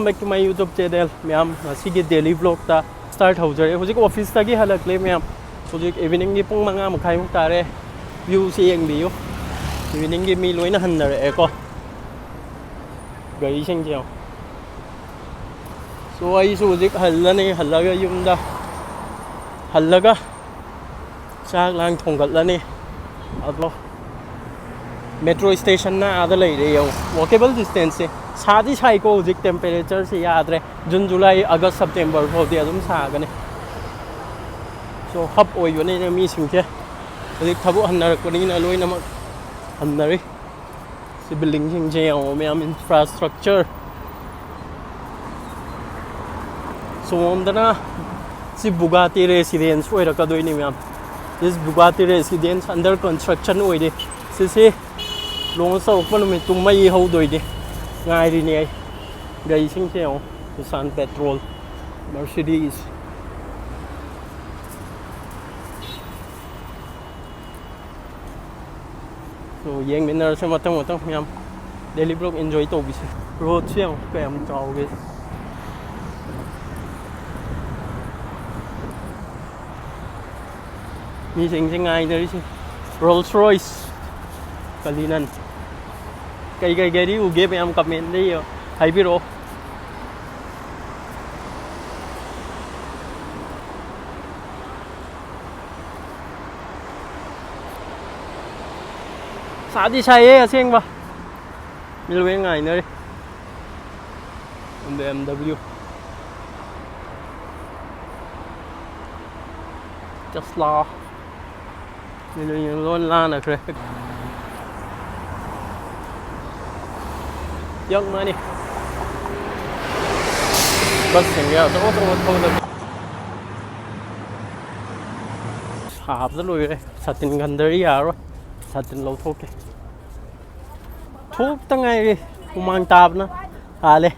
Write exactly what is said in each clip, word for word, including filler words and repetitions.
Welcome back to my YouTube channel, ꯃꯌꯥꯝ꯫ ꯉꯁꯤꯒꯤ daily vlogꯇ start ꯍꯧꯖꯔꯦ꯫ ꯍꯧꯖꯤꯛ ꯑꯣꯐꯤꯁꯇꯒꯤ ꯍꯜꯂꯛꯂꯦ, ꯃꯌꯥꯝ꯫ ꯍꯧꯖꯤꯛ eveningꯒꯤ ꯄꯨꯡ ꯃꯉꯥ ꯃꯈꯥꯏꯃꯨꯛ ꯇꯥꯔꯦ꯫ Viewꯁꯦ ꯌꯦꯡꯕꯤꯌꯨ꯫ Eveningꯒꯤ ꯃꯤ ꯂꯣꯏꯅ ꯍꯟꯅꯔꯛꯑꯦꯀꯣ꯫ ꯒꯥꯔꯤꯁꯤꯡꯁꯦ ꯌꯦꯡꯉꯣ꯫ So, ꯑꯩꯁꯨ ꯍꯧꯖꯤꯛ ꯍꯜꯂꯅꯤ꯫ ꯍꯜꯂꯒ ꯌꯨꯝꯗ ꯍꯜꯂꯒ ꯆꯥꯛ ꯂꯥꯡ ꯊꯣꯡꯒꯠꯂꯅꯤ꯫ ꯑꯗꯣ metro stationꯅ ꯑꯥꯗ ꯂꯩꯔꯦ, ꯌꯦꯡꯉꯣ, walkable distanceꯁꯦ꯫ ꯁꯥꯗꯤ ꯁꯥꯏꯀꯣ, ꯍꯧꯖꯤꯛ temperatureꯁꯦ ꯌꯥꯗ꯭ꯔꯦ꯫ June, July, August, September ꯐꯥꯎꯗꯤ ꯑꯗꯨꯝ ꯁꯥꯒꯅꯤ꯫ So, hub ꯑꯣꯏꯕꯅꯤꯅ ꯃꯤꯁꯤꯡꯁꯦ ꯍꯧꯖꯤꯛ ꯊꯕꯛ ꯍꯟꯅꯔꯛꯄꯅꯤꯅ ꯂꯣꯏꯅꯃꯛ ꯍꯟꯅꯔꯤ꯫ ꯁꯤ buildingꯁꯤꯡꯁꯦ ꯌꯦꯡꯉꯣ, ꯃꯌꯥꯝ infrastructure꯫ ꯁꯣꯝꯗꯅ ꯁꯤ Bugatti residence ꯑꯣꯏꯔꯛꯀꯗꯣꯏꯅꯤ, ꯃꯌꯥꯝ꯫ This Bugatti residence under construction ꯑꯣꯏꯔꯤ꯫ ꯁꯤꯁꯦ launch ꯇꯧꯔꯛꯄ ꯅꯨꯃꯤꯠꯇꯨ ꯃꯩ ꯍꯧꯗꯣꯏꯅꯤ꯫ ꯉꯥꯏꯔꯤꯅꯦ ꯑꯩ꯫ ꯒꯥꯔꯤꯁꯤꯡꯁꯦ ꯌꯦꯡꯉꯣ, Nissan Patrol, Mercedes꯫ So, ꯌꯦꯡꯃꯤꯟꯅꯔꯁꯦ ꯃꯊꯪ ꯃꯊꯪ, ꯃꯌꯥꯝ꯫ Daily vlog enjoy ꯇꯧꯕꯤꯁꯦ꯫ Roadꯁꯦ ꯌꯦꯡꯉꯣ ꯀꯌꯥꯝ ꯆꯥꯎꯒꯦ꯫ ꯃꯤꯁꯤꯡꯁꯦ ꯉꯥꯏꯅꯔꯤꯁꯦ꯫ Rolls Royce, Cullinan꯫ ꯀꯩ ꯀꯩ ꯒꯥꯔꯤ ꯎꯒꯦ, ꯃꯌꯥꯝ commentꯗ ꯍꯥꯏꯕꯤꯔꯛꯑꯣ꯫ ꯁꯥꯗꯤ ꯁꯥꯏꯌꯦ ꯑꯁꯦꯡꯕ꯫ ꯃꯤ ꯂꯣꯏ ꯉꯥꯏꯅꯔꯤ꯫ BMW꯫ Tesla꯫ ꯃꯤ ꯂꯣꯏ ꯂꯣꯏ ꯂꯥꯟꯅꯈ꯭ꯔꯦ꯫ ꯌꯪ ꯃꯥꯅꯤ꯫ Busꯁꯤꯡꯁꯦ ꯑꯆꯧ ꯑꯆꯧꯕ ꯊꯧꯗꯅ꯫ ꯁꯥꯕꯗ ꯂꯣꯏꯔꯦ꯫ ꯁꯥꯇꯤꯟ ꯈꯟꯗ꯭ꯔꯗꯤ ꯌꯥꯔꯔꯣꯏ꯫ ꯁꯥꯇꯤꯟ ꯂꯧꯊꯣꯛꯀꯦ꯫ ꯊꯣꯛꯇ ꯉꯥꯏꯔꯤ꯫ ꯍꯨꯃꯥꯡ ꯇꯥꯕꯅ ꯍꯥꯜꯂꯦ꯫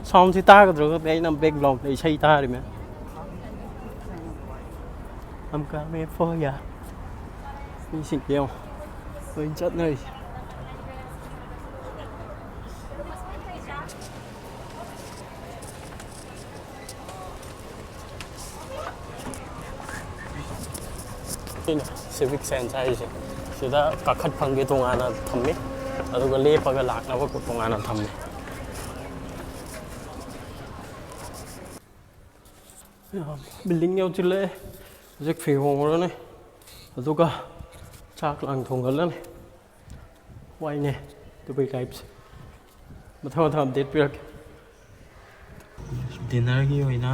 Soundꯁꯤ ꯇꯥꯒꯗ꯭ꯔꯥ ꯈꯪꯗꯦ, ꯑꯩꯅ backgroundꯗ ꯏꯁꯩ ꯇꯥꯔꯤꯃꯦ꯫ I'm coming for ya꯫ ꯃꯤꯁꯤꯡꯁꯦ ꯌꯦꯡꯉꯣ꯫ ꯂꯣꯏ ꯆꯠꯅꯔꯤꯁꯦ꯫ ꯁꯤꯅ ꯁꯤꯚꯤꯛ ꯁꯦꯟꯁ ꯍꯥꯏꯔꯤꯁꯦ꯫ ꯁꯤꯗ ꯀꯥꯈꯠꯐꯝꯒꯤ ꯇꯣꯉꯥꯟꯅ ꯊꯝꯃꯤ, ꯑꯗꯨꯒ ꯂꯦꯞꯄꯒ ꯂꯥꯛꯅꯕ ꯇꯣꯉꯥꯟꯅ ꯊꯝꯃꯤ꯫ ꯕꯤꯜꯗꯤꯡ ꯌꯧꯁꯤꯜꯂꯛꯑꯦ꯫ ꯍꯧꯖꯤꯛ ꯐꯤ ꯍꯣꯡꯉꯨꯔꯅꯤ, ꯑꯗꯨꯒ ꯆꯥꯛ ꯂꯥꯡ ꯊꯣꯡꯒꯠꯂꯅꯤ꯫ ꯋꯥꯏꯅꯦ ꯗꯨꯕꯩ ꯂꯥꯏꯐꯁꯦ꯫ ꯃꯊꯪ ꯃꯊꯪ ꯑꯞꯗꯦꯠ ꯄꯤꯔꯛꯀꯦ꯫ ꯗꯤꯟꯅꯔꯒꯤ ꯑꯣꯏꯅ,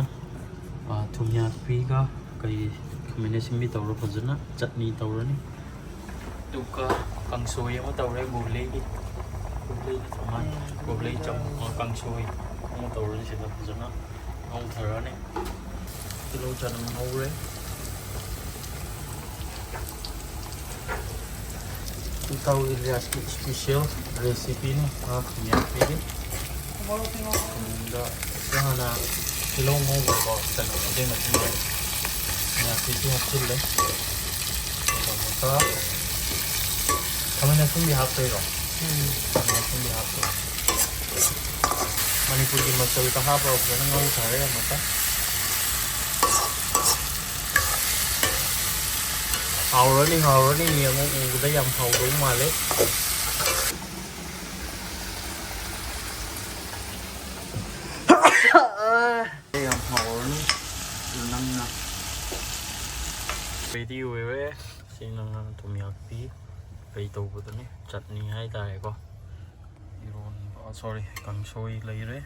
ꯑ, ꯊꯨꯝꯌꯥꯛꯄꯤꯒ ꯀꯩ ꯈꯥꯃꯦꯟ ꯑꯁꯤꯟꯕꯤ ꯇꯧꯔ ꯐꯖꯅ ꯆꯠꯅꯤ ꯇꯧꯔꯅꯤ꯫ ꯑꯗꯨꯒ ꯀꯥꯡꯁꯣꯏ ꯑꯃ ꯇꯧꯔꯦ, ꯒꯣꯂꯩꯒꯤ꯫ ꯒꯣꯂꯩ ꯆꯝ-, ꯒꯣꯂꯩ ꯆꯝ-, ꯑ, ꯀꯥꯡꯁꯣꯏ ꯑꯃ ꯇꯧꯔꯅꯤ ꯁꯤꯗ ꯐꯖꯅ꯫ ꯉꯧꯊꯔꯅꯤ꯫ ꯇꯤꯜꯍꯧ ꯆꯅꯝ ꯉꯧꯔꯦ꯫ ꯏꯇꯥꯎ ꯏꯂꯤꯌꯥꯁꯀꯤ ꯏꯁꯄꯤꯁꯦꯜ ꯔꯦꯁꯤꯄꯤꯅꯤ, ꯉꯥ ꯊꯨꯝꯌꯥꯛꯄꯤꯒꯤ꯫ ꯊꯨꯝꯗ ꯍꯥꯟꯅ ꯇꯤꯜꯍꯧ ꯉꯧꯕꯀꯣ, ꯆꯅꯝ ꯑꯗꯨꯒꯤ ꯃꯇꯨꯡꯗ ꯊꯨꯝꯌꯥꯛꯄꯤꯁꯤ ꯍꯥꯞꯆꯤꯜꯂꯦ꯫ ꯑꯗꯨꯒ ꯑꯃꯨꯛꯀ ꯈꯥꯃꯦꯟ ꯑꯁꯤꯟꯕꯤ ꯍꯥꯞꯇꯣꯏꯔꯣ? ꯎꯝ꯫ ꯈꯥꯃꯦꯟ ꯑꯁꯤꯟꯕꯤ ꯍꯥꯞꯇꯣꯏꯔꯣ? ꯃꯅꯤꯄꯨꯔꯒꯤ ꯃꯆꯜꯗ ꯍꯥꯞꯄꯒ ꯐꯖꯅ ꯉꯧꯊꯔꯦ ꯑꯃꯨꯛꯀ꯫ ꯍꯥꯎꯔꯅꯤ, ꯍꯥꯎꯔꯅꯤ, ꯌꯦꯡꯉꯣ, ꯎꯕꯗ ꯌꯥꯝ ꯍꯥꯎꯗꯧ ꯃꯥꯜꯂꯦ꯫ ꯌꯥꯝ ꯍꯥꯎꯔꯅꯤ꯫ ꯑꯗꯨ ꯅꯪꯅ ready ꯑꯣꯏꯔꯦ꯫ ꯁꯤ ꯅꯪꯅ ꯊꯨꯝꯌꯥꯛꯄꯤ ꯀꯩ ꯇꯧꯕꯗꯨꯅꯤ, ꯆꯠꯅꯤ ꯍꯥꯏꯇꯥꯔꯦꯀꯣ꯫ ꯏꯔꯣꯟꯕ, sorry, ꯀꯥꯡꯁꯣꯏ ꯂꯩꯔꯦ꯫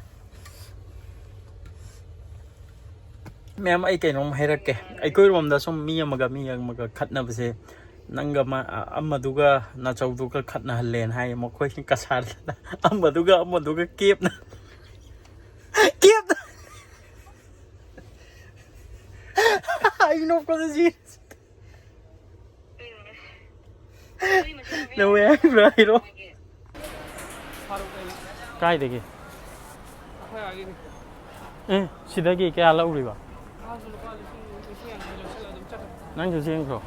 ꯃꯌꯥꯝ, ꯑꯩ ꯀꯩꯅꯣꯝ ꯍꯥꯏꯔꯛꯀꯦ꯫ ꯑꯩꯈꯣꯏꯔꯣꯝꯗ ꯁꯨꯝ ꯃꯤ ꯑꯃꯒ ꯃꯤ ꯑꯃꯒ ꯈꯠꯅꯕꯁꯦ, ꯅꯪꯒ ꯃꯥ-, ꯑꯃꯗꯨꯒ ꯅꯥꯆꯧꯗꯨꯒ ꯈꯠꯅꯍꯜꯂꯦꯅ ꯍꯥꯏ, ꯃꯈꯣꯏ ꯀꯁꯥꯔꯗ ꯑꯃꯗꯨꯒ ꯑꯃꯗꯨꯒ ꯀꯦꯞꯅ, ꯀꯦꯞꯅ꯫ ꯑꯩ ꯅꯣꯛꯄꯗ ꯁꯤꯔꯦ꯫ ꯅꯪ ꯍꯥꯏꯕ꯭ꯔꯥ ꯍꯥꯏꯔꯣ? ꯀꯥꯏꯗꯒꯤ? ꯑꯦ, ꯁꯤꯗꯒꯤ ꯀꯌꯥ ꯂꯧꯔꯤꯕ? ꯅꯪꯁꯨ ꯆꯦꯟꯈ꯭ꯔꯣ꯫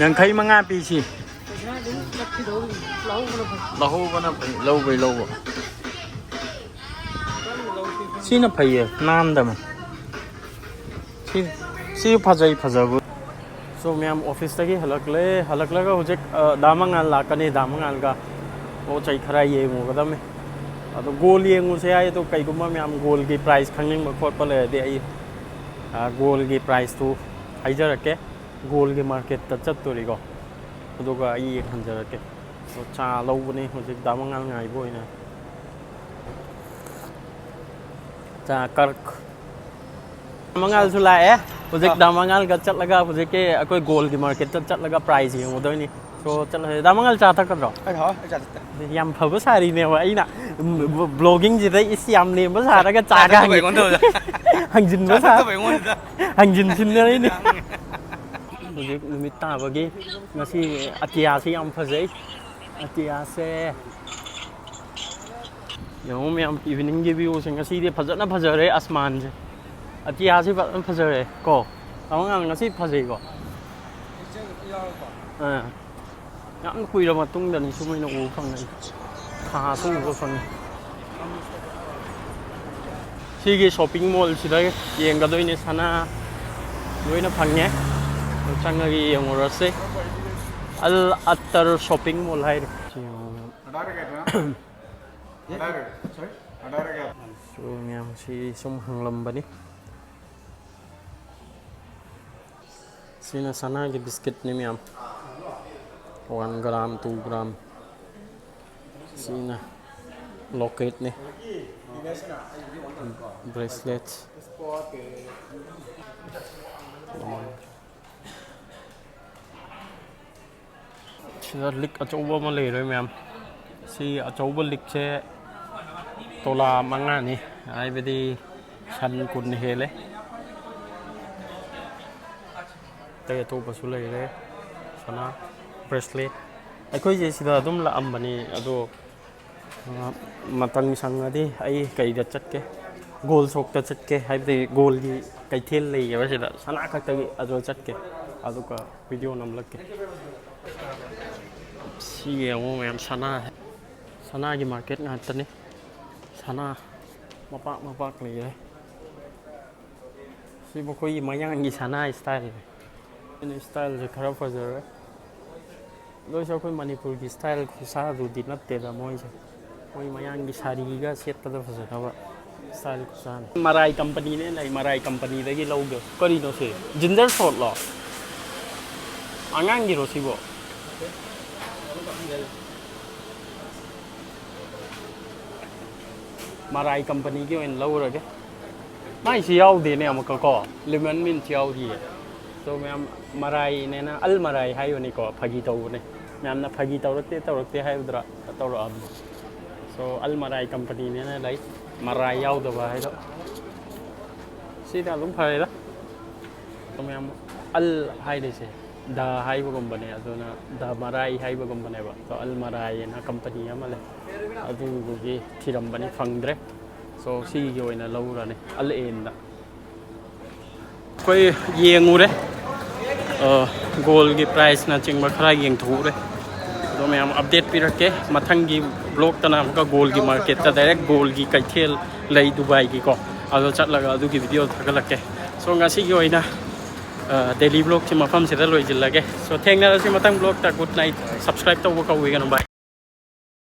ꯌꯥꯡꯈꯩ ꯃꯉꯥ ꯄꯤꯁꯤ꯫ ꯄꯩꯁꯥ ꯑꯗꯨꯝ ꯆꯠꯈꯤꯗꯧꯔꯤ꯫ ꯂꯧꯍꯧꯕꯅ ꯐꯩ꯫ ꯂꯧꯍꯧꯕꯅ ꯐꯩ, ꯂꯧꯕꯩ ꯂꯧꯕ꯫ ꯁꯤꯅ ꯐꯩꯌꯦ, ꯅꯥꯟꯗꯕꯅꯤ꯫ ꯁꯤ, ꯁꯤ ꯐꯖꯩ, ꯐꯖꯕ꯫ ꯁꯣ ꯃꯌꯥꯝ ꯑꯣꯐꯤꯁꯇꯒꯤ ꯍꯜꯂꯛꯂꯦ꯫ ꯍꯜꯂꯛꯂꯒ ꯍꯧꯖꯤꯛ, ꯑ, ꯗꯥ ꯃꯉꯥꯜ ꯂꯥꯛꯀꯅꯤ, ꯗꯥ ꯃꯉꯥꯜꯒ ꯄꯣꯠ ꯆꯩ ꯈꯔ ꯌꯦꯡꯉꯨꯒꯗꯝꯅꯤ꯫ ꯑꯗꯣ ꯒꯣꯜ ꯌꯦꯡꯉꯨꯁꯦ ꯍꯥꯏ꯫ ꯑꯗꯣ ꯀꯩꯒꯨꯝꯕ ꯃꯌꯥꯝ ꯒꯣꯜꯒꯤ ꯄ꯭ꯔꯥꯏꯁ ꯈꯪꯅꯤꯡꯕ ꯈꯣꯠꯄ ꯂꯩꯔꯗꯤ ꯑꯩ, ꯑ, ꯒꯣꯜꯒꯤ ꯄ꯭ꯔꯥꯏꯁꯇꯨ ꯍꯥꯏꯖꯔꯛꯀꯦ꯫ ꯒꯣꯜꯒꯤ ꯃꯥꯔꯀꯦꯠꯇ ꯆꯠꯇꯣꯔꯤꯀꯣ꯫ ꯑꯗꯨꯒ ꯑꯩ ꯌꯦꯡꯍꯟꯖꯔꯛꯀꯦ꯫ ꯑꯗꯣ ꯆꯥ ꯂꯧꯕꯅꯦ ꯍꯧꯖꯤꯛ ꯗꯥ ꯃꯉꯥꯜ ꯉꯥꯏꯕ ꯑꯣꯏꯅ꯫ ꯆꯥ ꯀꯔꯛ꯫ ꯃꯉꯥꯜꯁꯨ ꯂꯥꯛꯑꯦ꯫ ꯍꯧꯖꯤꯛ ꯑꯥ꯫ ꯗꯥ ꯃꯉꯥꯜꯒ ꯆꯠꯂꯒ ꯍꯧꯖꯤꯛꯀꯤ ꯑꯩꯈꯣꯏ ꯒꯣꯜꯒꯤ ꯃꯥꯔꯀꯦꯠꯇ ꯆꯠꯂꯒ ꯄ꯭ꯔꯥꯏꯖ ꯌꯦꯡꯉꯨꯗꯣꯏꯅꯤ꯫ ꯁꯣ ꯆꯠꯂꯁꯦ꯫ ꯗꯥ ꯃꯉꯥꯜ ꯆꯥ ꯊꯛꯀꯗ꯭ꯔꯣ? ꯑꯩ ꯍꯥꯎ, ꯑꯩ ꯆꯥ ꯊꯛꯇꯦ꯫ ꯌꯥꯝ ꯐꯕ ꯁꯥꯔꯤꯅꯦꯕ꯫ ꯑꯩꯅ ꯕ꯭ꯂꯣꯒꯤꯡꯁꯤꯗ ꯏꯁ ꯌꯥꯝ ꯂꯦꯝꯕ ꯁꯥꯔꯒ ꯆꯥꯒ ꯆꯥ ꯊꯛꯇꯕ ꯍꯪꯉꯤ-, ꯑꯩꯉꯣꯟꯗ ꯑꯣꯏꯕ꯫ ꯍꯪꯖꯤꯟꯕ ꯆꯥ ꯁꯥ-, ꯊꯛꯇꯕ ꯑꯩꯉꯣꯟꯗ꯫ ꯍꯪꯖꯤꯟꯁꯤꯟꯅꯔꯤꯅꯤ꯫ ꯍꯧꯖꯤꯛ ꯅꯨꯃꯤꯠ ꯇꯥꯕꯒꯤ ꯉꯁꯤ ꯑꯇꯤꯌꯥꯁꯤ ꯌꯥꯝ ꯐꯖꯩ꯫ ꯑꯇꯤꯌꯥꯁꯦ ꯌꯦꯡꯉꯨ ꯃꯌꯥꯝ, ꯏꯚꯤꯅꯤꯡꯒꯤ ꯚ꯭ꯌꯨꯁꯦ ꯉꯁꯤꯗꯤ ꯐꯖꯅ ꯐꯖꯔꯦ ꯑꯁꯃꯥꯟꯁꯦ꯫ ꯑꯇꯤꯌꯥꯁꯤ ꯐꯖꯅ ꯐꯖꯔꯦ ꯀꯣ꯫ ꯇꯥꯃꯣ ꯉꯥꯟ ꯉꯁꯤ ꯐꯖꯩꯀꯣ꯫ ꯑꯥ꯫ ꯌꯥꯝ ꯀꯨꯏꯔꯕ ꯃꯇꯨꯡꯗꯅꯤ ꯁꯨꯃꯥꯏꯅ ꯎꯕ ꯐꯪꯉꯤꯁꯦ꯫ ꯊꯥꯁꯨ ꯎꯕ ꯐꯪꯉꯤ꯫ ꯁꯤꯒꯤ ꯁꯣꯞꯄꯤꯡ ꯃꯣꯜꯁꯤꯗ ꯌꯦꯡꯒꯗꯣꯏꯅꯦ, ꯁꯅꯥ ꯂꯣꯏꯅ ꯐꯪꯉꯦ꯫ ꯆꯪꯉꯒ ꯌꯦꯡꯉꯨꯔꯁꯦ꯫ ꯑꯜ ꯑꯇꯔ ꯁꯣꯞꯄꯤꯡ ꯃꯣꯜ ꯍꯥꯏꯔꯦ꯫ ꯁꯤ ꯌꯦꯡꯉꯣ ꯃꯌꯥꯝ꯫ ꯁꯣ ꯃꯌꯥꯝ ꯁꯤ ꯁꯨꯝ ꯍꯪꯂꯝꯕꯅꯤ꯫ ꯁꯤꯅ ꯁꯅꯥꯒꯤ ꯕꯤꯁꯀꯤꯠꯅꯤ ꯃꯌꯥꯝ꯫ One gram, two gram꯫ ꯁꯤꯅ ꯂꯣꯀꯦꯠꯅꯤ꯫ ꯕ꯭ꯔꯦꯁꯂꯦꯠ꯫ ꯁꯤꯗ ꯂꯤꯛ ꯑꯆꯧꯕ ꯑꯃ ꯂꯩꯔꯦ ꯃꯌꯥꯝ꯫ ꯁꯤ ꯑꯆꯧꯕ ꯂꯤꯛꯁꯦ ꯇꯣꯂꯥ ꯃꯉꯥꯅꯤ, ꯍꯥꯏꯕꯗꯤ ꯁꯟ ꯀꯨꯟ ꯍꯦꯜꯂꯦ꯫ ꯑꯇꯩ ꯑꯇꯣꯞꯄꯁꯨ ꯂꯩꯔꯦ꯫ ꯁꯅꯥ ꯕ꯭ꯔꯦꯁꯂꯦꯠ꯫ ꯑꯩꯈꯣꯏꯁꯦ ꯁꯤꯗ ꯑꯗꯨꯝ ꯂꯥꯛꯑꯝꯕꯅꯤ, ꯑꯗꯣ ꯑ, ꯃꯇꯝ ꯁꯪꯉꯗꯤ ꯑꯩ ꯀꯩꯗ ꯆꯠꯀꯦ, ꯒꯣꯜ ꯁꯣꯛꯇ ꯆꯠꯀꯦ, ꯍꯥꯏꯕꯗꯤ ꯒꯣꯜꯒꯤ ꯀꯩꯊꯦꯜ ꯂꯩꯌꯦꯕ ꯁꯤꯗ, ꯁꯅꯥ ꯈꯛꯇꯒꯤ, ꯑꯗꯨꯗ ꯆꯠꯀꯦ꯫ ꯑꯗꯨꯒ ꯚꯤꯗꯤꯑꯣ ꯅꯝꯂꯛꯀꯦ꯫ ꯁꯤ ꯌꯦꯡꯉꯣ ꯃꯌꯥꯝ, ꯁꯅꯥ, ꯁꯅꯥꯒꯤ ꯃꯥꯔꯀꯦꯠ ꯉꯥꯛꯇꯅꯤ꯫ ꯁꯅꯥ ꯃꯄꯥꯛ ꯃꯄꯥꯛ ꯂꯩꯔꯦ꯫ ꯁꯤ ꯃꯈꯣꯏꯒꯤ ꯃꯌꯥꯡꯒꯤ ꯁꯅꯥ ꯏꯁꯇꯥꯏꯜꯅꯤ꯫ ꯑꯩꯅ ꯏꯁꯇꯥꯏꯜꯁꯦ ꯈꯔ ꯐꯖꯔꯦ꯫ ꯑꯗꯨ ꯑꯣꯏꯔꯁꯨ ꯑꯩꯈꯣꯏ ꯃꯅꯤꯄꯨꯔꯒꯤ ꯏꯁꯇꯥꯏꯜ ꯈꯨꯁꯥꯗꯨꯗꯤ ꯅꯠꯇꯦꯗ ꯃꯣꯏꯁꯦ꯫ ꯃꯣꯏ ꯃꯌꯥꯡꯒꯤ ꯁꯥꯔꯤꯒ ꯁꯦꯠꯄꯗ ꯐꯖꯅꯕ ꯏꯁꯇꯥꯏꯜ ꯈꯨꯁꯥꯅꯤ꯫ ꯃꯔꯥꯏ ꯀꯝꯄꯅꯤꯅꯦ ꯂꯩ, ꯃꯔꯥꯏ ꯀꯝꯄꯅꯤꯗꯒꯤ ꯂꯧꯗꯣꯏ꯫ ꯀꯔꯤꯅꯣ ꯁꯤ? ꯖꯤꯟꯖꯔ ꯁꯣꯠꯂꯣ? ꯑꯉꯥꯡꯒꯤꯔꯣ ꯁꯤꯕꯣ? ꯃꯔꯥꯏ ꯀꯝꯄꯅꯤꯒꯤ ꯑꯣꯏꯅ ꯂꯧꯔꯒꯦ꯫ ꯃꯥꯏꯁꯤ ꯌꯥꯎꯗꯦꯅꯦ ꯑꯃꯨꯛꯀ ꯀꯣ, ꯂꯤꯃꯟ ꯃꯤꯟꯁꯤ ꯌꯥꯎꯗꯤꯌꯦ꯫ ꯑꯗꯣ ꯃꯌꯥꯝ, ꯃꯔꯥꯏꯅꯦꯅ ꯑꯜ ꯃꯔꯥꯏ ꯍꯥꯏꯕꯅꯤꯀꯣ, ꯐꯥꯒꯤ ꯇꯧꯕꯅꯦ꯫ ꯃꯌꯥꯝꯅ ꯐꯥꯒꯤ ꯇꯧꯔꯛꯇꯦ ꯇꯧꯔꯛꯇꯦ ꯍꯥꯏꯕꯗꯨꯗ ꯇꯧꯔꯛꯑꯕꯅꯤ꯫ ꯁꯣ ꯑꯜ ꯃꯔꯥꯏ ꯀꯝꯄꯅꯤꯅꯦꯅ ꯂꯩ, ꯃꯔꯥꯏ ꯌꯥꯎꯗꯕ ꯍꯥꯏꯗꯣ꯫ ꯁꯤꯅ ꯑꯗꯨꯝ ꯐꯔꯦꯗ꯫ ꯑꯗꯣ ꯃꯌꯥꯝ, ꯑꯜ ꯍꯥꯏꯔꯤꯁꯦ ꯗ ꯍꯥꯏꯕꯒꯨꯝꯕꯅꯦ, ꯑꯗꯨꯅ ꯗ ꯃꯔꯥꯏ ꯍꯥꯏꯕꯒꯨꯝꯕꯅꯦꯕ꯫ ꯑꯗꯣ ꯑꯜ ꯃꯔꯥꯏ ꯍꯥꯏꯅ ꯀꯝꯄꯅꯤ ꯑꯃ ꯂꯩ, ꯑꯗꯨꯒꯤ ꯊꯤꯔꯝꯕꯅꯤ, ꯐꯪꯗ꯭ꯔꯦ꯫ ꯁꯣ ꯁꯤꯒꯤ ꯑꯣꯏꯅ ꯂꯧꯔꯅꯤ ꯑꯜ ꯑꯦꯟꯗ꯫ ꯑꯩꯈꯣꯏ ꯌꯦꯡꯉꯨꯔꯦ, ꯑ, ꯒꯣꯜꯒꯤ ꯄ꯭ꯔꯥꯏꯁꯅꯆꯤꯡꯕ ꯈꯔ ꯌꯦꯡꯊꯣꯛꯎꯔꯦ꯫ ꯑꯗꯣ ꯃꯌꯥꯝ ꯑꯞꯗꯦꯠ ꯄꯤꯔꯛꯀꯦ ꯃꯊꯪꯒꯤ ꯕ꯭ꯂꯣꯛꯇꯅ꯫ ꯑꯃꯨꯛꯀ ꯒꯣꯜꯒꯤ ꯃꯥꯔꯀꯦꯠꯇ, ꯗꯥꯏꯔꯦꯛ ꯒꯣꯜꯒꯤ ꯀꯩꯊꯦꯜ ꯂꯩ ꯗꯨꯕꯥꯏꯒꯤꯀꯣ, ꯑꯗꯣ ꯆꯠꯂꯒ ꯑꯗꯨꯒꯤ ꯚꯤꯗꯤꯑꯣ ꯊꯥꯒꯠꯂꯛꯀꯦ꯫ ꯁꯣ ꯉꯁꯤꯒꯤ ꯑꯣꯏꯅ, ꯑ, ꯗꯦꯂꯤ ꯕ꯭ꯂꯣꯛꯁꯤ ꯃꯐꯝꯁꯤꯗ ꯂꯣꯏꯁꯤꯜꯂꯒꯦ꯫ ꯁꯣ ꯊꯦꯡꯅꯔꯁꯤ ꯃꯊꯪ ꯕ꯭ꯂꯣꯛꯇ꯫ Good night. ꯁꯕꯁꯀ꯭ꯔꯥꯏꯕ ꯇꯧꯕ ꯀꯥꯎꯕꯤꯒꯅꯨ꯫ ꯕꯥꯏ꯫